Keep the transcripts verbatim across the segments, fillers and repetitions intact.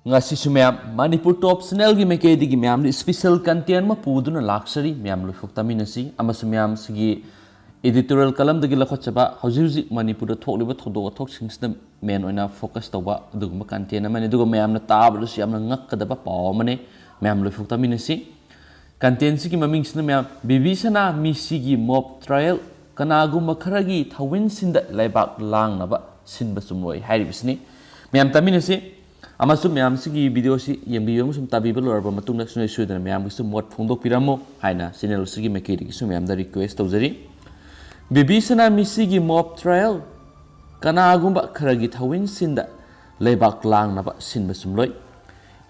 ꯉꯁꯤꯁꯨ ꯃꯌꯥꯝ ꯃꯅꯤꯄꯨꯔ ꯇꯣꯞ ꯆꯦꯅꯦꯜꯒꯤ ꯃꯥꯏꯀꯩꯗꯒꯤ ꯃꯌꯥꯝꯗ ꯏꯁꯄꯤꯁꯦꯜ ꯀꯟꯇꯦꯟ ꯑꯃ ꯄꯨꯗꯨꯅ ꯂꯥꯛꯆꯔꯤ꯫ ꯃꯌꯥꯝ ꯂꯣꯏꯐꯣꯛ ꯇꯥꯃꯤꯟꯅꯁꯤ꯫ ꯑꯃꯁꯨꯡ ꯃꯌꯥꯝꯁꯤꯒꯤ ꯏꯗꯤꯇꯣꯔꯤꯌꯦꯜ ꯀꯂꯝꯗꯒꯤ ꯂꯧꯈꯠꯆꯕ ꯍꯧꯖꯤꯛ ꯍꯧꯖꯤꯛ ꯃꯅꯤꯄꯨꯔꯗ ꯊꯣꯛꯂꯤꯕ ꯊꯧꯗꯣꯛ ꯋꯥꯊꯣꯛꯁꯤꯡꯁꯤꯗ ꯃꯦꯟ ꯑꯣꯏꯅ ꯐꯣꯀꯁ ꯇꯧꯕ ꯑꯗꯨꯒꯨꯝꯕ ꯀꯟꯇꯦꯟ ꯑꯃꯅꯤ꯫ ꯑꯗꯨꯒ ꯃꯌꯥꯝꯅ ꯇꯥꯕꯗꯁꯨ ꯌꯥꯝꯅ ꯉꯛꯀꯗꯕ ꯄꯥꯎ ꯑꯃꯅꯤ꯫ ꯃꯌꯥꯝ ꯂꯣꯏꯐꯣꯛ ꯇꯥꯃꯤꯟꯅꯁꯤ꯫ ꯀꯟꯇꯦꯟꯁꯤꯒꯤ ꯃꯃꯤꯡꯁꯤꯅ ꯃꯌꯥꯝ ꯕꯤꯕꯤꯁꯅꯥ ꯃꯤꯁꯤꯒꯤ ꯃꯣꯞ ꯇ꯭ꯔꯥꯏꯌꯦꯜ, ꯀꯅꯥꯒꯨꯝꯕ ꯈꯔꯒꯤ ꯊꯧꯋꯤꯟꯁꯤꯟꯗ ꯂꯩꯕꯥꯛ ꯂꯥꯡꯅꯕ ꯁꯤꯟꯕ ꯆꯨꯝꯂꯣꯏ ꯍꯥꯏꯔꯤꯕꯁꯤꯅꯤ꯫ ꯃꯌꯥꯝ ꯇꯥꯃꯤꯟꯅꯁꯤ꯫ ꯑꯃꯁꯨꯡ ꯃꯌꯥꯝꯁꯤꯒꯤ ꯚꯤꯗꯤꯑꯣꯁꯤ ꯌꯦꯡꯕꯤꯕ ꯑꯃꯁꯨꯡ ꯇꯥꯕꯤꯕ ꯂꯣꯏꯔꯕ ꯃꯇꯨꯡꯗ ꯁꯨꯡꯁꯣꯏ ꯁꯣꯏꯗꯅ ꯃꯌꯥꯝꯒꯤꯁꯨ ꯃꯣꯠ ꯐꯣꯡꯗꯣꯛꯄꯤꯔꯝꯃꯨ ꯍꯥꯏꯅ ꯆꯦꯅꯦꯜ ꯑꯁꯤꯒꯤ ꯃꯥꯏꯀꯩꯗꯒꯤꯁꯨ ꯃꯌꯥꯝꯗ ꯔꯤꯀ꯭ꯋꯦꯁ ꯇꯧꯖꯔꯤ꯫ ꯕꯤꯕꯤꯁꯅꯥ ꯃꯤꯁꯤꯒꯤ ꯃꯣꯞ ꯇ꯭ꯔꯥꯏꯌꯦꯜ, ꯀꯅꯥꯒꯨꯝꯕ ꯈꯔꯒꯤ ꯊꯧꯋꯤꯟꯁꯤꯟꯗ ꯂꯩꯕꯥꯛ ꯂꯥꯡꯅꯕ ꯁꯤꯟꯕ ꯆꯨꯝꯂꯣꯏ꯫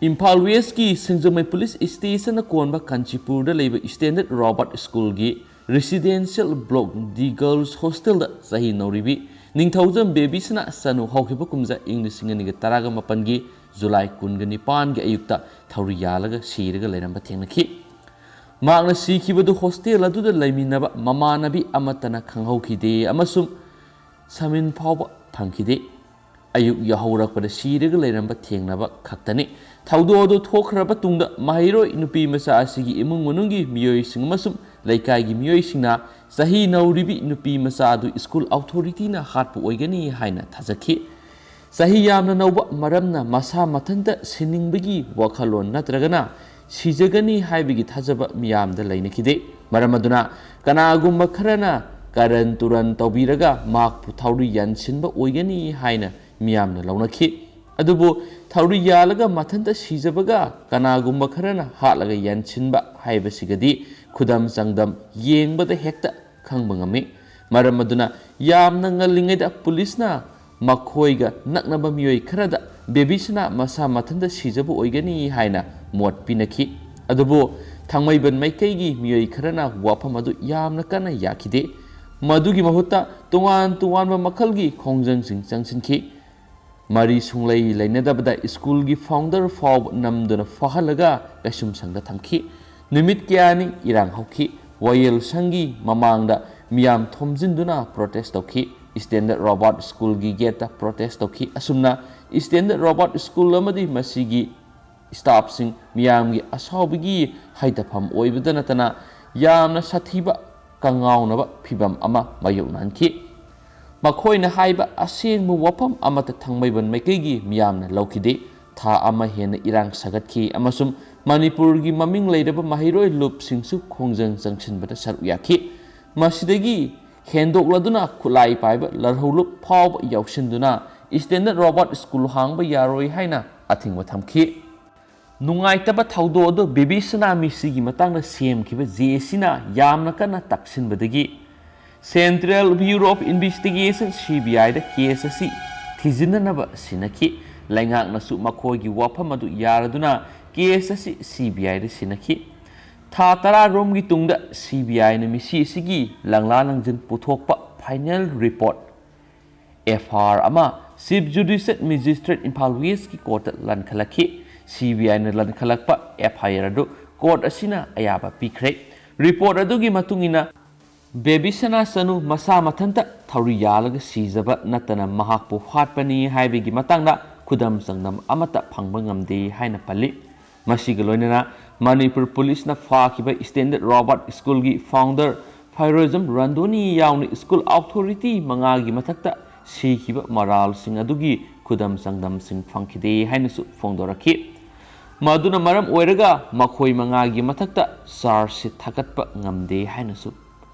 ꯏꯝꯐꯥꯜ ꯋꯦꯁꯀꯤ ꯁꯤꯡꯖꯃꯩ ꯄꯨꯂꯤꯁ ꯁ꯭ꯇꯦꯁꯟꯅ ꯀꯣꯟꯕ ꯀꯥꯟꯆꯤꯄꯨꯔꯗ ꯂꯩꯕ ꯁ꯭ꯇꯦꯟꯗꯔꯠ ꯔꯣꯕꯥꯔꯠ ꯁ꯭ꯀꯨꯜꯒꯤ ꯔꯦꯁꯤꯗꯦꯟꯁꯤꯌꯦꯜ ꯕ꯭ꯂꯣꯛ ꯗꯤ ꯒꯔꯜꯁ ꯍꯣꯁꯇꯦꯜꯗ ꯆꯍꯤ ꯅꯧꯔꯤꯕꯤ ꯅꯤꯡꯊꯧꯖꯝ ꯕꯦꯕꯤꯁꯅꯥ ꯁꯅꯨ ꯍꯧꯈꯤꯕ ꯀꯨꯝꯖꯥ ꯏꯪ ꯂꯤꯁꯤꯡ ꯑꯅꯤꯒ ꯇꯔꯥꯒ ꯃꯥꯄꯟꯒꯤ ꯖꯨꯂꯥꯏ ꯀꯨꯟꯒ ꯅꯤꯄꯥꯟꯒꯤ ꯑꯌꯨꯛꯇ ꯊꯧꯔꯤ ꯌꯥꯜꯂꯒ ꯁꯤꯔꯒ ꯂꯩꯔꯝꯕ ꯊꯦꯡꯅꯈꯤ꯫ ꯃꯍꯥꯛꯅ ꯁꯤꯈꯤꯕꯗꯨ ꯍꯣꯁꯇꯦꯜ ꯑꯗꯨꯗ ꯂꯩꯃꯤꯟꯅꯕ ꯃꯃꯥꯟꯅꯕꯤ ꯑꯃꯠꯇꯅ ꯈꯪꯍꯧꯈꯤꯗꯦ ꯑꯃꯁꯨꯡ ꯁꯃꯤꯟ ꯐꯥꯎꯕ ꯐꯪꯈꯤꯗꯦ꯫ ꯑꯌꯨꯛ ꯌꯥꯍꯧꯔꯛꯄꯗ ꯁꯤꯔꯒ ꯂꯩꯔꯝꯕ ꯊꯦꯡꯅꯕ ꯈꯛꯇꯅꯤ꯫ ꯊꯧꯗꯣꯛ ꯑꯗꯨ ꯊꯣꯛꯈ꯭ꯔꯕ ꯇꯨꯡꯗ ꯃꯍꯩꯔꯣꯏ ꯅꯨꯄꯤ ꯃꯆꯥ ꯑꯁꯤꯒꯤ ꯏꯃꯨꯡ ꯃꯅꯨꯡꯒꯤ ꯃꯤꯑꯣꯏꯁꯤꯡ ꯑꯃꯁꯨꯡ ꯂꯩꯀꯥꯏꯒꯤ ꯃꯤꯑꯣꯏꯁꯤꯡꯅ ꯆꯍꯤ ꯅꯧꯔꯤꯕꯤ ꯅꯨꯄꯤ ꯃꯆꯥ ꯑꯗꯨ ꯁ꯭ꯀꯨꯜ ꯑꯣꯊꯣꯔꯤꯇꯤꯅ ꯍꯥꯠꯄ ꯑꯣꯏꯒꯅꯤ ꯍꯥꯏꯅ ꯊꯥꯖꯈꯤ꯫ ꯆꯍꯤ ꯌꯥꯝꯅ ꯅꯧꯕ ꯃꯔꯝꯅ ꯃꯁꯥ ꯃꯊꯟꯇ ꯁꯤꯅꯤꯡꯕꯒꯤ ꯋꯥꯈꯜꯂꯣꯟ ꯅꯠꯇ꯭ꯔꯒꯅ ꯁꯤꯖꯒꯅꯤ ꯍꯥꯏꯕꯒꯤ ꯊꯥꯖꯕ ꯃꯤꯌꯥꯝꯗ ꯂꯩꯅꯈꯤꯗꯦ꯫ ꯃꯔꯝ ꯑꯗꯨꯅ ꯀꯅꯥꯒꯨꯝꯕ ꯈꯔꯅ ꯀꯔꯟ ꯇꯨꯔꯟ ꯇꯧꯕꯤꯔꯒ ꯃꯍꯥꯛꯄꯨ ꯊꯧꯔꯤ ꯌꯥꯟꯁꯤꯟꯕ ꯑꯣꯏꯒꯅꯤ ꯍꯥꯏꯅ ꯃꯤꯌꯥꯝꯅ ꯂꯧꯅꯈꯤ꯫ ꯑꯗꯨꯕꯨ ꯊꯧꯔꯤ ꯌꯥꯜꯂꯒ ꯃꯊꯟꯇ ꯁꯤꯖꯕꯒ ꯀꯅꯥꯒꯨꯝꯕ ꯈꯔꯅ ꯍꯥꯠꯂꯒ ꯌꯥꯟꯁꯤꯟꯕ ꯍꯥꯏꯕꯁꯤꯒꯗꯤ ꯈꯨꯗꯝ ꯆꯥꯡꯗꯝ ꯌꯦꯡꯕꯗ ꯍꯦꯛꯇ ꯈꯪꯕ ꯉꯝꯃꯤ꯫ ꯃꯔꯝ ꯑꯗꯨꯅ ꯌꯥꯝꯅ ꯉꯜꯂꯤꯉꯩꯗ ꯄꯨꯂꯤꯁꯅ ꯃꯈꯣꯏꯒ ꯅꯛꯅꯕ ꯃꯤꯑꯣꯏ ꯈꯔꯗ ꯕꯦꯕꯤꯁꯅꯥ ꯃꯁꯥ ꯃꯊꯟꯇ ꯁꯤꯖꯕ ꯑꯣꯏꯒꯅꯤ ꯍꯥꯏꯅ ꯃꯣꯠ ꯄꯤꯅꯈꯤ꯫ ꯑꯗꯨꯕꯨ ꯊꯥꯡꯃꯩꯕꯟ ꯃꯥꯏꯀꯩꯒꯤ ꯃꯤꯑꯣꯏ ꯈꯔꯅ ꯋꯥꯐꯝ ꯑꯗꯨ ꯌꯥꯝꯅ ꯀꯟꯅ ꯌꯥꯈꯤꯗꯦ꯫ ꯃꯗꯨꯒꯤ ꯃꯍꯨꯠꯇ ꯇꯣꯉꯥꯟ ꯇꯣꯉꯥꯟꯕ ꯃꯈꯜꯒꯤ ꯈꯣꯡꯖꯪꯁꯤꯡ ꯆꯪꯁꯤꯟꯈꯤ꯫ ꯃꯔꯤ ꯁꯨꯡꯂꯩ ꯂꯩꯅꯗꯕꯗ ꯁ꯭ꯀꯨꯜꯒꯤ ꯐꯥꯎꯟꯗꯔ ꯐꯥꯎꯕ ꯅꯝꯗꯨꯅ ꯐꯥꯍꯜꯂꯒ ꯀꯩꯁꯨꯝꯁꯪꯗ ꯊꯝꯈꯤ꯫ ꯅꯨꯃꯤꯠ ꯀꯌꯥꯅꯤ ꯏꯔꯥꯡ ꯍꯧꯈꯤ꯫ ꯋꯥꯌꯦꯜ ꯁꯪꯒꯤ ꯃꯃꯥꯡꯗ ꯃꯤꯌꯥꯝ ꯊꯣꯝꯖꯤꯟꯗꯨꯅ ꯄ꯭ꯔꯣꯇꯦꯁ ꯇꯧꯈꯤ꯫ ꯁ꯭ꯇꯦꯟꯗꯔꯠ ꯔꯣꯕꯥꯔꯠ ꯁ꯭ꯀꯨꯜꯒꯤ ꯒꯦꯠꯇ ꯄ꯭ꯔꯣꯇꯦꯁ ꯇꯧꯈꯤ꯫ ꯑꯁꯨꯝꯅ Standard Robert School ꯑꯃꯗꯤ ꯃꯁꯤꯒꯤ staffꯁꯤꯡ ꯃꯤꯌꯥꯝꯒꯤ ꯑꯁꯥꯎꯕꯒꯤ ꯍꯩꯊꯐꯝ ꯑꯣꯏꯕꯗ ꯅꯠꯇꯅ ꯌꯥꯝꯅ ꯁꯥꯊꯤꯕ ꯀꯉꯥꯎꯅꯕ ꯐꯤꯚꯝ ꯑꯃ ꯃꯥꯌꯣꯛꯅꯍꯟꯈꯤ꯫ ꯃꯈꯣꯏꯅ ꯍꯥꯏꯕ ꯑꯁꯦꯡꯕ ꯋꯥꯐꯝ ꯑꯃꯠꯇ ꯊꯥꯡꯃꯩꯕꯟ ꯃꯥꯏꯀꯩꯒꯤ ꯃꯤꯌꯥꯝꯅ ꯂꯧꯈꯤꯗꯦ꯫ ꯊꯥ ꯑꯃ ꯍꯦꯟꯅ ꯏꯔꯥꯡ ꯁꯥꯒꯠꯈꯤ ꯑꯃꯁꯨꯡ ꯃꯅꯤꯄꯨꯔꯒꯤ ꯃꯃꯤꯡ ꯂꯩꯔꯕ ꯃꯍꯩꯔꯣꯏ ꯂꯨꯞꯁꯤꯡꯁꯨ ꯈꯣꯡꯖꯪ ꯆꯪꯁꯤꯟꯕꯗ ꯁꯔꯨꯛ ꯌꯥꯈꯤ꯫ ꯃꯁꯤꯗꯒꯤ ꯍꯦꯟꯗꯣꯛꯂꯗꯨꯅ ꯈꯨꯠꯂꯥꯏ ꯄꯥꯏꯕ ꯂꯥꯜꯍꯧꯂꯨꯞ ꯐꯥꯎꯕ ꯌꯥꯎꯁꯤꯟꯗꯨꯅ Standard Robert School ꯍꯥꯡꯕ ꯌꯥꯔꯣꯏ ꯍꯥꯏꯅ ꯑꯊꯤꯡꯕ ꯊꯝꯈꯤ꯫ ꯅꯨꯡꯉꯥꯏꯇꯕ ꯊꯧꯗꯣꯛ ꯑꯗꯨ ꯕꯦꯕꯤꯁꯅꯥ ꯃꯤꯁꯤꯒꯤ ꯃꯇꯥꯡꯗ ꯁꯦꯝꯈꯤꯕ ꯖꯦ ꯑꯦꯁꯤꯅ ꯌꯥꯝꯅ ꯀꯟꯅ ꯇꯛꯁꯤꯟꯕꯗꯒꯤ Central Bureau of Investigation, C B I the case ꯑꯁꯤ ꯊꯤꯖꯤꯟꯅꯅꯕ ꯁꯤꯟꯅꯈꯤ꯫ ꯂꯩꯉꯥꯛꯅꯁꯨ ꯃꯈꯣꯏꯒꯤ ꯋꯥꯐꯝ ꯑꯗꯨ ꯌꯥꯔꯗꯨꯅ case ꯑꯁꯤ C B I ꯗ ꯁꯤꯟꯅꯈꯤ꯫ ꯊꯥ ꯇꯔꯥꯔꯣꯝꯒꯤ ꯇꯨꯡꯗ C B I ꯅ ꯃꯤꯁꯤ ꯑꯁꯤꯒꯤ ꯂꯪꯂꯥ ꯂꯪꯖꯤꯟ ꯄꯨꯊꯣꯛꯄ final report, F I R ꯑꯃ Chief Judicial Magistrate ꯏꯝꯐꯥꯜ ꯋꯦꯁꯀꯤ court ꯇ ꯂꯟꯈꯠꯂꯛꯈꯤ꯫ C B I ꯅ ꯂꯟꯈꯠꯂꯛꯄ F I R ꯑꯗꯨ court ꯑꯁꯤꯅ ꯑꯌꯥꯕ ꯄꯤꯈ꯭ꯔꯦ꯫ Report ꯑꯗꯨꯒꯤ ꯃꯇꯨꯡ ꯏꯟꯅ, ꯕꯦꯕꯤꯁꯅꯥ ꯆꯅꯨ ꯃꯁꯥ ꯃꯊꯟꯇ ꯊꯧꯔꯤ ꯌꯥꯜꯂꯒ ꯁꯤꯖꯕ ꯅꯠꯇꯅ ꯃꯍꯥꯛꯄꯨ ꯍꯥꯠꯄꯅꯤ ꯍꯥꯏꯕꯒꯤ ꯃꯇꯥꯡꯗ ꯈꯨꯗꯝ ꯆꯥꯡꯗꯝ ꯑꯃꯠꯇ ꯐꯪꯕ ꯉꯝꯗꯦ ꯍꯥꯏꯅ ꯄꯜꯂꯤ꯫ ꯃꯁꯤꯒ ꯂꯣꯏꯅꯅ ꯃꯅꯤꯄꯨꯔ ꯄꯨꯂꯤꯁꯅ ꯐꯥꯈꯤꯕ Standard Robert School ꯒꯤ founder ꯐꯩꯔꯣꯏꯖꯝ ꯔꯟꯗꯣꯅꯤ ꯌꯥꯎꯅ school authority ꯃꯉꯥꯒꯤ ꯃꯊꯛꯇ ꯁꯤꯈꯤꯕ ꯃꯔꯥꯜꯁꯤꯡ ꯑꯗꯨꯒꯤ ꯈꯨꯗꯝ ꯆꯥꯡꯗꯝꯁꯤꯡ ꯐꯪꯈꯤꯗꯦ ꯍꯥꯏꯅꯁꯨ ꯐꯣꯡꯗꯣꯔꯛꯈꯤ꯫ ꯃꯗꯨꯅ ꯃꯔꯝ ꯑꯣꯏꯔꯒ ꯃꯈꯣꯏ ꯃꯉꯥꯒꯤ ꯃꯊꯛꯇ charge sheet ꯊꯥꯒꯠꯄ ꯉꯝꯗꯦ ꯍꯥꯏꯅꯁꯨ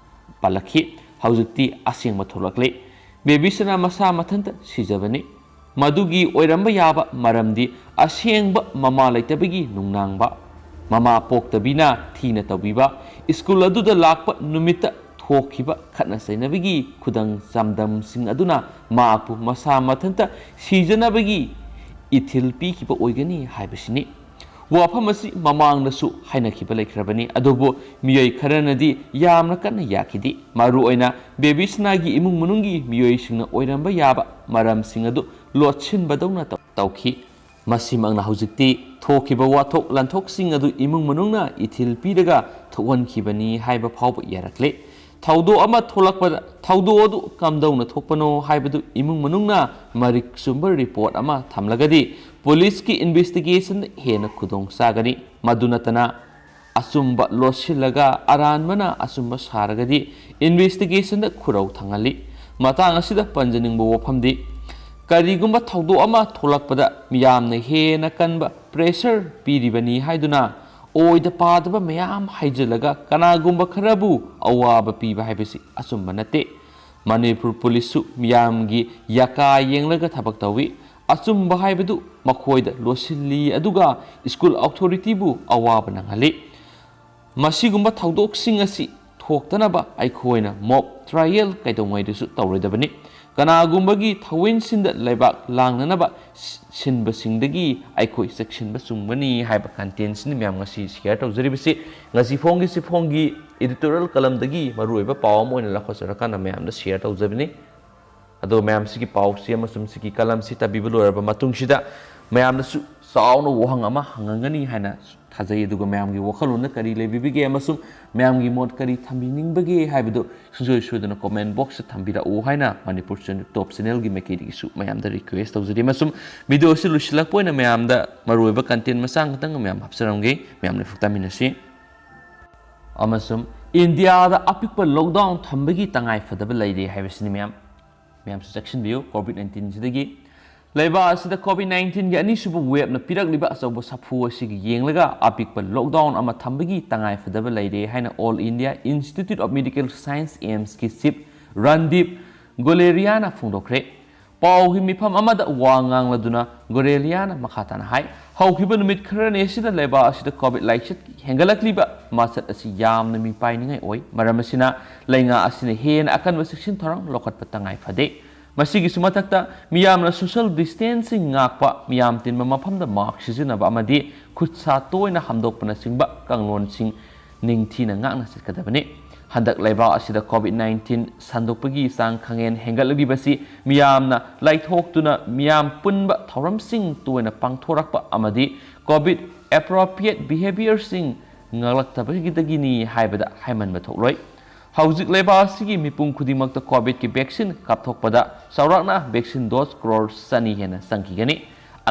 ꯄꯜꯂꯛꯈꯤ꯫ ꯍꯧꯖꯤꯛꯇꯤ ꯑꯁꯦꯡꯕ ꯊꯣꯛꯂꯛꯂꯦ꯫ ꯕꯦꯕꯤꯁꯅꯥ ꯃꯁꯥ ꯃꯊꯟꯇ ꯁꯤꯖꯕꯅꯤ꯫ ꯃꯗꯨꯒꯤ ꯑꯣꯏꯔꯝꯕ ꯌꯥꯕ ꯃꯔꯝꯗꯤ ꯑꯁꯦꯡꯕ ꯃꯃꯥ ꯂꯩꯇꯕꯒꯤ ꯅꯨꯡꯅꯥꯡꯕ, ꯃꯃꯥ ꯄꯣꯛꯇꯕꯤꯅ ꯊꯤꯅ ꯇꯧꯕꯤꯕ, school ꯑꯗꯨꯗ ꯂꯥꯛꯄ ꯅꯨꯃꯤꯠꯇ ꯊꯣꯛꯈꯤꯕ ꯈꯠꯅ ꯆꯩꯅꯕꯒꯤ ꯈꯨꯗꯝ ꯆꯥꯡꯗꯝꯁꯤꯡ ꯑꯗꯨꯅ ꯃꯍꯥꯛꯄꯨ ꯃꯁꯥ ꯃꯊꯟꯇ ꯁꯤꯖꯅꯕꯒꯤ ꯏꯊꯤꯜ ꯄꯤꯈꯤꯕ ꯑꯣꯏꯒꯅꯤ ꯍꯥꯏꯕꯁꯤꯅꯤ꯫ ꯋꯥꯐꯝ ꯑꯁꯤ ꯃꯃꯥꯡꯗꯁꯨ ꯍꯥꯏꯅꯈꯤꯕ ꯂꯩꯈ꯭ꯔꯕꯅꯤ, ꯑꯗꯨꯕꯨ ꯃꯤꯑꯣꯏ ꯈꯔꯅꯗꯤ ꯌꯥꯝꯅ ꯀꯟꯅ ꯌꯥꯈꯤꯗꯦ꯫ ꯃꯔꯨꯑꯣꯏꯅ ꯕꯦꯕꯤꯁꯅꯥꯒꯤ ꯏꯃꯨꯡ ꯃꯅꯨꯡꯒꯤ ꯃꯤꯑꯣꯏꯁꯤꯡꯅ ꯑꯣꯏꯔꯝꯕ ꯌꯥꯕ ꯃꯔꯝꯁꯤꯡ ꯑꯗꯨ ꯂꯣꯠꯁꯤꯟꯕꯗꯧꯅ ꯇꯧ-, ꯇꯧꯈꯤ꯫ ꯃꯁꯤꯃꯛꯅ ꯍꯧꯖꯤꯛꯇꯤ ꯊꯣꯛꯈꯤꯕ ꯋꯥꯊꯣꯛ ꯂꯥꯟꯊꯣꯛꯁꯤꯡ ꯑꯗꯨ ꯏꯃꯨꯡ ꯃꯅꯨꯡꯅ ꯏꯊꯤꯜ ꯄꯤꯔꯒ ꯊꯣꯛꯍꯟꯈꯤꯕꯅꯤ ꯍꯥꯏꯕ ꯐꯥꯎꯕ ꯌꯥꯔꯛꯂꯦ꯫ ꯊꯧꯗꯣꯛ ꯑꯃ ꯊꯣꯛꯂꯛꯄꯗ ꯊꯧꯗꯣꯛ ꯑꯗꯨ ꯀꯝꯗꯧꯅ ꯊꯣꯛꯄꯅꯣ ꯍꯥꯏꯕꯗꯨ ꯏꯃꯨꯡ ꯃꯅꯨꯡꯅ ꯃꯔꯤꯛ ꯆꯨꯝꯕ ꯔꯤꯄꯣꯔꯠ ꯑꯃ ꯊꯝꯂꯒꯗꯤ ꯄꯨꯂꯤꯁꯀꯤ ꯏꯟꯚꯦꯁꯇꯤꯒꯦꯁꯟꯗ ꯍꯦꯟꯅ ꯈꯨꯗꯣꯡ ꯆꯥꯒꯅꯤ꯫ ꯃꯗꯨ ꯅꯠꯇꯅ ꯑꯆꯨꯝꯕ ꯂꯣꯠꯁꯤꯜꯂꯒ ꯑꯔꯥꯟꯕꯅ ꯑꯆꯨꯝꯕ ꯁꯥꯔꯒꯗꯤ ꯏꯟꯚꯦꯁꯇꯤꯒꯦꯁꯟꯗ ꯈꯨꯔꯧ ꯊꯥꯡꯍꯜꯂꯤ꯫ ꯃꯇꯥꯡ ꯑꯁꯤꯗ ꯄꯟꯖꯅꯤꯡꯕ ꯋꯥꯐꯝꯗꯤ, ꯀꯔꯤꯒꯨꯝꯕ ꯊꯧꯗꯣꯛ ꯑꯃ ꯊꯣꯛꯂꯛꯄꯗ ꯃꯤꯌꯥꯝꯅ ꯍꯦꯟꯅ ꯀꯟꯕ ꯄ꯭ꯔꯦꯁꯔ ꯄꯤꯔꯤꯕꯅꯤ ꯍꯥꯏꯗꯨꯅ ꯑꯣꯏꯗ ꯄꯥꯗꯕ ꯃꯌꯥꯝ ꯍꯩꯖꯤꯜꯂꯒ ꯀꯅꯥꯒꯨꯝꯕ ꯈꯔꯕꯨ ꯑꯋꯥꯕ ꯄꯤꯕ ꯍꯥꯏꯕꯁꯤ ꯑꯆꯨꯝꯕ ꯅꯠꯇꯦ꯫ ꯃꯅꯤꯄꯨꯔ ꯄꯨꯂꯤꯁꯁꯨ ꯃꯤꯌꯥꯝꯒꯤ ꯌꯥꯀꯥ ꯌꯦꯡꯂꯒ ꯊꯕꯛ ꯇꯧꯏ꯫ ꯑꯆꯨꯝꯕ ꯍꯥꯏꯕꯗꯨ ꯃꯈꯣꯏꯗ ꯂꯣꯠꯁꯤꯜꯂꯤ, ꯑꯗꯨꯒ ꯁ꯭ꯀꯨꯜ ꯑꯣꯊꯣꯔꯤꯇꯤꯕꯨ ꯑꯋꯥꯕ ꯅꯪꯍꯜꯂꯤ꯫ ꯃꯁꯤꯒꯨꯝꯕ ꯊꯧꯗꯣꯛꯁꯤꯡ ꯑꯁꯤ ꯊꯣꯛꯇꯅꯕ ꯑꯩꯈꯣꯏꯅ ꯃꯣꯛ ꯇ꯭ꯔꯥꯏꯌꯦꯜ ꯀꯩꯗꯧꯉꯩꯗꯁꯨ ꯇꯧꯔꯣꯏꯗꯕꯅꯤ꯫ ꯀꯅꯥꯒꯨꯝꯕꯒꯤ ꯊꯧꯑꯣꯏꯟꯁꯤꯟꯗ ꯂꯩꯕꯥꯛ ꯂꯥꯡꯅꯅꯕ ꯁꯤ-, ꯁꯤꯟꯕꯁꯤꯡꯗꯒꯤ ꯑꯩꯈꯣꯏ ꯆꯦꯛꯁꯤꯟꯕ ꯆꯨꯝꯒꯅꯤ ꯍꯥꯏꯕ ꯀꯟꯇꯦꯟꯁꯤꯅꯤ ꯃꯌꯥꯝ ꯉꯁꯤ ꯁꯤꯌꯔ ꯇꯧꯖꯔꯤꯕꯁꯤ꯫ ꯉꯁꯤ ꯐꯣꯡꯒꯤ ꯁꯤ ꯐꯣꯡꯒꯤ ꯏꯗꯤꯇꯣꯔꯤꯌꯦꯜ ꯀꯂꯝꯗꯒꯤ ꯃꯔꯨꯑꯣꯏꯕ ꯄꯥꯎ ꯑꯃ ꯑꯣꯏꯅ ꯂꯧꯈꯠꯆꯔꯀꯥꯟꯗ ꯃꯌꯥꯝꯗ ꯁꯤꯌꯔ ꯇꯧꯖꯕꯅꯤ꯫ ꯑꯗꯣ ꯃꯌꯥꯝ ꯁꯤꯒꯤ ꯄꯥꯎꯁꯤ ꯑꯃꯁꯨꯡ ꯁꯤꯒꯤ ꯀꯂꯝꯁꯤ ꯇꯥꯕꯤꯕ ꯂꯣꯏꯔꯕ ꯃꯇꯨꯡꯁꯤꯗ ꯃꯌꯥꯝꯅꯁꯨ ꯆꯥꯎꯅ ꯋꯥꯍꯪ ꯑꯃ ꯍꯪꯉꯝꯒꯅꯤ ꯍꯥꯏꯅ ꯊꯥꯖꯩ꯫ ꯑꯗꯨꯒ ꯃꯌꯥꯝꯒꯤ ꯋꯥꯈꯜꯂꯣꯟꯗ ꯀꯔꯤ ꯂꯩꯕꯤꯕꯒꯦ ꯑꯃꯁꯨꯡ ꯃꯌꯥꯝꯒꯤ ꯃꯣꯠ ꯀꯔꯤ ꯊꯝꯕꯤꯅꯤꯡꯕꯒꯦ ꯍꯥꯏꯕꯗꯨ ꯁꯨꯡꯁꯣꯏ ꯁꯣꯏꯗꯅ ꯀꯣꯃꯦꯟ ꯕꯣꯛꯁꯇ ꯊꯝꯕꯤꯔꯛꯎ ꯍꯥꯏꯅ ꯃꯅꯤꯄꯨꯔ ꯆꯦꯅꯦꯜ, ꯇꯣꯞ ꯆꯦꯅꯦꯜꯒꯤ ꯃꯥꯏꯀꯩꯗꯒꯤꯁꯨ ꯃꯌꯥꯝꯗ ꯔꯤꯀ꯭ꯋꯦꯁ ꯇꯧꯖꯔꯤ꯫ ꯑꯃꯁꯨꯡ ꯚꯤꯗꯤꯑꯣ ꯑꯁꯤ ꯂꯣꯏꯁꯤꯜꯂꯛꯄ ꯑꯣꯏꯅ ꯃꯌꯥꯝꯗ ꯃꯔꯨꯑꯣꯏꯕ ꯀꯟꯇꯦꯟ ꯃꯆꯥ ꯈꯛꯇꯪ ꯃꯌꯥꯝ ꯍꯥꯞꯆꯔꯝꯒꯦ꯫ ꯃꯌꯥꯝ ꯂꯣꯏꯅ ꯇꯥꯃꯤꯟꯅꯁꯤ꯫ ꯑꯃꯁꯨꯡ ꯏꯟꯗꯤꯌꯥꯗ ꯑꯄꯤꯛꯄ ꯂꯣꯛꯗꯥꯎꯟ ꯊꯝꯕꯒꯤ ꯇꯉꯥꯏ ꯐꯗꯕ ꯂꯩꯔꯦ ꯍꯥꯏꯕꯁꯤꯅꯤ ꯃꯌꯥꯝ꯫ ꯃꯌꯥꯝꯁꯨ ꯆꯦꯛꯁꯤꯟꯕꯤꯌꯨ꯫ ꯀꯣꯚꯤꯗ ꯅꯥꯏꯟꯇꯤꯟꯁꯤꯗꯒꯤ ꯂꯩꯕꯥꯛ ꯑꯁꯤꯗ ꯀꯣꯚꯤꯗ ꯅꯥꯏꯟꯇꯤꯟꯒꯤ ꯑꯅꯤꯁꯨꯕ ꯋꯦꯕꯅ ꯄꯤꯔꯛꯂꯤꯕ ꯑꯆꯧꯕ ꯁꯥꯐꯨ ꯑꯁꯤꯒꯤ ꯌꯦꯡꯂꯒ ꯑꯄꯤꯛꯄ ꯂꯣꯛꯗꯥꯎꯟ ꯑꯃ ꯊꯝꯕꯒꯤ ꯇꯉꯥꯏ ꯐꯗꯕ ꯂꯩꯔꯦ ꯍꯥꯏꯅ All India Institute of Medical Science, ꯑꯦꯝꯁꯀꯤ ꯆꯤꯐ ꯔꯟꯗꯤꯞ ꯒꯣꯂꯦꯔꯤꯌꯥꯅ ꯐꯣꯡꯗꯣꯛꯈ꯭ꯔꯦ꯫ ꯄꯥꯎꯒꯤ ꯃꯤꯐꯝ ꯑꯃꯗ ꯋꯥ ꯉꯥꯡꯂꯗꯨꯅ ꯒꯣꯔꯦꯂꯤꯌꯥꯅ ꯃꯈꯥ ꯇꯥꯅ ꯍꯥꯏ, ꯍꯧꯈꯤꯕ ꯅꯨꯃꯤꯠ ꯈꯔꯅꯤ ꯑꯁꯤꯗ ꯂꯩꯕꯥꯛ ꯑꯁꯤꯗ ꯀꯣꯚꯤꯗ ꯂꯥꯏꯆꯠ ꯍꯦꯟꯒꯠꯂꯛꯂꯤꯕ ꯃꯆꯠ ꯑꯁꯤ ꯌꯥꯝꯅ ꯃꯤꯄꯥꯏꯅꯤꯡꯉꯥꯏ ꯑꯣꯏ꯫ ꯃꯔꯝ ꯑꯁꯤꯅ ꯂꯩꯉꯥꯛ ꯑꯁꯤꯅ ꯍꯦꯟꯅ ꯑꯀꯟꯕ ꯆꯦꯛꯁꯤꯟ ꯊꯧꯔꯥꯡ ꯂꯧꯈꯠꯄ ꯇꯉꯥꯏ ꯐꯗꯦ꯫ ꯃꯁꯤꯒꯤꯁꯨ ꯃꯊꯛꯇ ꯃꯤꯌꯥꯝꯅ ꯁꯣꯁꯤꯌꯦꯜ ꯗꯤꯁꯇꯦꯟꯁꯤꯡ ꯉꯥꯛꯄ, ꯃꯤꯌꯥꯝ ꯇꯤꯟꯕ ꯃꯐꯝꯗ ꯃꯥꯁꯛ ꯁꯤꯖꯤꯟꯅꯕ ꯑꯃꯗꯤ ꯈꯨꯠ ꯁꯥ ꯇꯣꯏꯅ ꯍꯥꯝꯗꯣꯛꯄꯅꯆꯤꯡꯕ ꯀꯥꯡꯂꯣꯟꯁꯤꯡ ꯅꯤꯡꯊꯤꯅ ꯉꯥꯛꯅ ꯆꯠꯀꯗꯕꯅꯤ꯫ ꯍꯟꯗꯛ ꯂꯩꯕꯥꯛ ꯑꯁꯤꯗ ꯀꯣꯚꯤꯗ ꯅꯥꯏꯟꯇꯤꯟ ꯁꯟꯗꯣꯛꯄꯒꯤ ꯆꯥꯡ ꯈꯪꯍꯦꯟ ꯍꯦꯟꯒꯠꯂꯛꯂꯤꯕꯁꯤ ꯃꯤꯌꯥꯝꯅ ꯂꯥꯏꯊꯣꯛꯇꯨꯅ ꯃꯤꯌꯥꯝ ꯄꯨꯟꯕ ꯊꯧꯔꯝꯁꯤꯡ ꯇꯣꯏꯅ ꯄꯥꯡꯊꯣꯔꯛꯄ ꯑꯃꯗꯤ ꯀꯣꯚꯤꯗ ꯑꯦꯄ꯭ꯔꯣꯄ꯭ꯔꯤꯌꯦꯠ ꯕꯤꯍꯦꯕꯤꯌꯔꯁꯤꯡ ꯉꯥꯛꯂꯛꯇꯕꯒꯤꯗꯒꯤꯅꯤ ꯍꯥꯏꯕꯗ ꯍꯥꯏꯃꯟꯕ ꯊꯣꯛꯂꯣꯏ꯫ ꯍꯧꯖꯤꯛ ꯂꯩꯕꯥꯛ ꯑꯁꯤꯒꯤ ꯃꯤꯄꯨꯝ ꯈꯨꯗꯤꯡꯃꯛꯇ ꯀꯣꯚꯤꯗꯀꯤ ꯚꯦꯛꯁꯤꯟ ꯀꯥꯞꯊꯣꯛꯄꯗ ꯆꯥꯎꯔꯥꯛꯅ ꯚꯦꯛꯁꯤꯟ ꯗꯣꯁ ꯀ꯭ꯔꯣꯔ ꯆꯅꯤ ꯍꯦꯟꯅ ꯆꯪꯈꯤꯒꯅꯤ꯫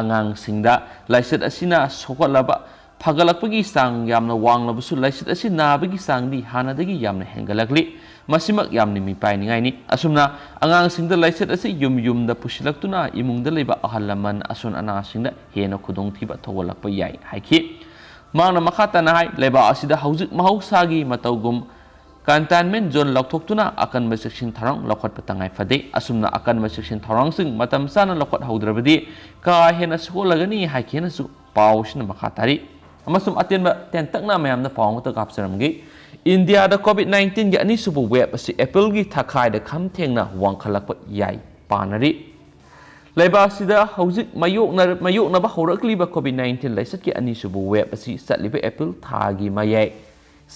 ꯑꯉꯥꯡꯁꯤꯡꯗ ꯂꯥꯏꯆꯠ ꯑꯁꯤꯅ ꯁꯣꯛꯍꯠꯂꯕ ꯐꯒꯠꯂꯛꯄꯒꯤ ꯆꯥꯡ ꯌꯥꯝꯅ ꯋꯥꯡꯂꯕꯁꯨ, ꯂꯥꯏꯆꯠ ꯑꯁꯤ ꯅꯥꯕꯒꯤ ꯆꯥꯡꯗꯤ ꯍꯥꯟꯅꯗꯒꯤ ꯌꯥꯝꯅ ꯍꯦꯟꯒꯠꯂꯛꯂꯤ꯫ ꯃꯁꯤꯃꯛ ꯌꯥꯝꯅ ꯃꯤꯄꯥꯏꯅꯤꯡꯉꯥꯏꯅꯤ꯫ ꯑꯁꯨꯝꯅ ꯑꯉꯥꯡꯁꯤꯡꯗ ꯂꯥꯏꯆꯠ ꯑꯁꯤ ꯌꯨꯝ ꯌꯨꯝꯗ ꯄꯨꯁꯤꯜꯂꯛꯇꯨꯅ ꯏꯃꯨꯡꯗ ꯂꯩꯕ ꯑꯍꯜ ꯂꯃꯟ, ꯑꯁꯣꯟ ꯑꯅꯥꯁꯤꯡꯗ ꯍꯦꯟꯅ ꯈꯨꯗꯣꯡꯊꯤꯕ ꯊꯧꯒꯠꯂꯛꯄ ꯌꯥꯏ ꯍꯥꯏꯈꯤ꯫ ꯃꯍꯥꯛꯅ ꯃꯈꯥ ꯇꯥꯅ ꯍꯥꯏ, ꯂꯩꯕꯥꯛ ꯑꯁꯤꯗ ꯍꯧꯖꯤꯛ ꯃꯍꯧꯁꯥꯒꯤ ꯃꯇꯧꯒꯨꯝ ꯀꯟꯇꯦꯟꯃꯦꯟ ꯖꯣꯟ ꯂꯧꯊꯣꯛꯇꯨꯅ ꯑꯀꯟꯕ ꯆꯦꯛꯁꯤꯟ ꯊꯧꯔꯥꯡ ꯂꯧꯈꯠꯄ ꯇꯉꯥꯏ ꯐꯗꯦ꯫ ꯑꯁꯨꯝꯅ ꯑꯀꯟꯕ ꯆꯦꯛꯁꯤꯟ ꯊꯧꯔꯥꯡꯁꯤꯡ ꯃꯇꯝ ꯆꯥꯅ ꯂꯧꯈꯠꯍꯧꯗ꯭ꯔꯕꯗꯤ ꯀꯥ ꯍꯦꯟꯅ ꯁꯣꯛꯍꯜꯂꯒꯅꯤ ꯍꯥꯏꯈꯤꯅꯁꯨ ꯄꯥꯎ ꯑꯁꯤꯅ ꯃꯈꯥ ꯇꯥꯔꯤ꯫ ꯑꯃꯁꯨꯡ ꯑꯇꯦꯟꯕ ꯇꯦꯟꯇꯛꯅ ꯃꯌꯥꯝꯅ ꯄꯥꯎ ꯑꯃꯇ ꯀꯥꯞꯆꯔꯝꯒꯦ꯫ ꯏꯟꯗꯤꯌꯥꯗ ꯀꯣꯚꯤꯗ ꯅꯥꯏꯟꯇꯤꯟꯒꯤ ꯑꯅꯤꯁꯨꯕ ꯋꯦꯕ ꯑꯁꯤ ꯑꯦꯄ꯭ꯔꯤꯜꯒꯤ ꯊꯥꯈꯥꯏꯗ ꯈꯝ ꯊꯦꯡꯅ ꯋꯥꯡꯈꯠꯂꯛꯄ ꯌꯥꯏ ꯄꯥꯅꯔꯤ꯫ ꯂꯩꯕꯥꯛ ꯑꯁꯤꯗ ꯍꯧꯖꯤꯛ ꯃꯥꯌꯣꯛꯅ-, ꯃꯥꯌꯣꯛꯅꯕ ꯍꯧꯔꯛꯂꯤꯕ ꯀꯣꯚꯤꯗ ꯅꯥꯏꯟꯇꯤꯟ ꯂꯥꯏꯆꯠꯀꯤ ꯑꯅꯤꯁꯨꯕ ꯋꯦꯕ ꯑꯁꯤ ꯆꯠꯂꯤꯕ ꯑꯦꯄ꯭ꯔꯤꯜ ꯊꯥꯒꯤ ꯃꯌꯥꯏ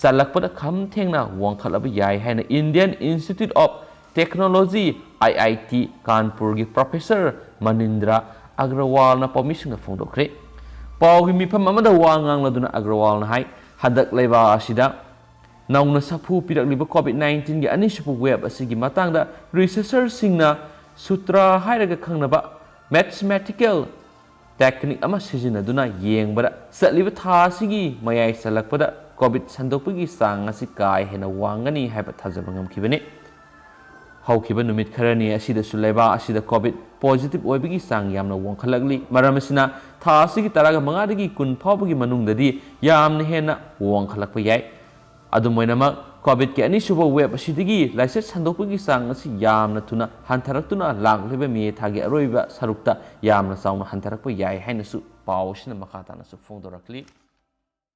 ꯆꯜꯂꯛꯄꯗ ꯈꯝ ꯊꯦꯡꯅ ꯋꯥꯡꯈꯠꯂꯕ ꯌꯥꯏ ꯍꯥꯏꯅ Indian Institute of Technology, I I T, ꯀꯥꯟꯄꯨꯔꯒꯤ ꯄ꯭ꯔꯣꯐꯦꯁꯔ ꯃꯅꯤꯟꯗ꯭ꯔ ꯑꯒ꯭ꯔꯋꯥꯜꯅ ꯄꯥꯎꯃꯤꯁꯤꯡꯗ ꯐꯣꯡꯗꯣꯛꯈ꯭ꯔꯦ꯫ ꯄꯥꯎꯒꯤ ꯃꯤꯐꯝ ꯑꯃꯗ ꯋꯥ ꯉꯥꯡꯂꯗꯨꯅ ꯑꯒ꯭ꯔꯋꯥꯜꯅ ꯍꯥꯏ, ꯍꯟꯗꯛ ꯂꯩꯕꯥꯛ ꯑꯁꯤꯗ ꯅꯧꯅ ꯁꯥꯐꯨ ꯄꯤꯔꯛꯂꯤꯕ ꯀꯣꯚꯤꯗ ꯅꯥꯏꯟꯇꯤꯟꯒꯤ ꯑꯅꯤꯁꯨꯕ ꯋꯦꯕ ꯑꯁꯤꯒꯤ ꯃꯇꯥꯡꯗ ꯔꯤꯁꯔꯆꯔꯁꯤꯡꯅ ꯁꯨꯇ꯭ꯔꯥ ꯍꯥꯏꯔꯒ ꯈꯪꯅꯕ ꯃꯦꯊꯃꯦꯇꯤꯀꯦꯜ ꯇꯦꯛꯅꯤꯛ ꯑꯃ ꯁꯤꯖꯤꯟꯅꯗꯨꯅ ꯌꯦꯡꯕꯗ, ꯆꯠꯂꯤꯕ ꯊꯥ ꯑꯁꯤꯒꯤ ꯃꯌꯥꯏ ꯆꯜꯂꯛꯄꯗ ꯀꯣꯚꯤꯗ ꯁꯟꯗꯣꯛꯄꯒꯤ ꯆꯥꯡ ꯑꯁꯤ ꯀꯥ ꯍꯦꯟꯅ ꯋꯥꯡꯒꯅꯤ ꯍꯥꯏꯕ ꯊꯥꯖꯕ ꯉꯝꯈꯤꯕꯅꯤ꯫ ꯍꯧꯈꯤꯕ ꯅꯨꯃꯤꯠ ꯈꯔꯅꯤ ꯑꯁꯤꯗꯁꯨ ꯂꯩꯕꯥꯛ ꯑꯁꯤꯗ ꯀꯣꯚꯤꯗ ꯄꯣꯖꯤꯇꯤꯚ ꯑꯣꯏꯕꯒꯤ ꯆꯥꯡ ꯌꯥꯝꯅ ꯋꯥꯡꯈꯠꯂꯛꯂꯤ꯫ ꯃꯔꯝ ꯑꯁꯤꯅ, ꯊꯥ ꯑꯁꯤꯒꯤ ꯇꯔꯥꯃꯉꯥꯗꯒꯤ ꯀꯨꯟ ꯐꯥꯎꯕꯒꯤ ꯃꯅꯨꯡꯗꯗꯤ ꯌꯥꯝꯅ ꯍꯦꯟꯅ ꯋꯥꯡꯈꯠꯂꯛꯄ ꯌꯥꯏ꯫ ꯑꯗꯨꯝ ꯑꯣꯏꯅꯃꯛ, ꯀꯣꯚꯤꯗꯀꯤ ꯑꯅꯤꯁꯨꯕ ꯋꯦꯕ ꯑꯁꯤꯗꯒꯤ ꯂꯥꯏꯆꯠ ꯁꯟꯗꯣꯛꯄꯒꯤ ꯆꯥꯡ ꯑꯁꯤ ꯌꯥꯝꯅ ꯊꯨꯅ ꯍꯟꯊꯔꯛꯇꯨꯅ ꯂꯥꯛꯂꯤꯕ ꯃꯦ ꯊꯥꯒꯤ ꯑꯔꯣꯏꯕ ꯁꯔꯨꯛꯇ ꯌꯥꯝꯅ ꯆꯥꯎꯅ ꯍꯟꯊꯔꯛꯄ ꯌꯥꯏ ꯍꯥꯏꯅꯁꯨ ꯄꯥꯎ ꯑꯁꯤꯅ ꯃꯈꯥ ꯇꯥꯅꯁꯨ ꯐꯣꯡꯗꯣꯔꯛꯂꯤ꯫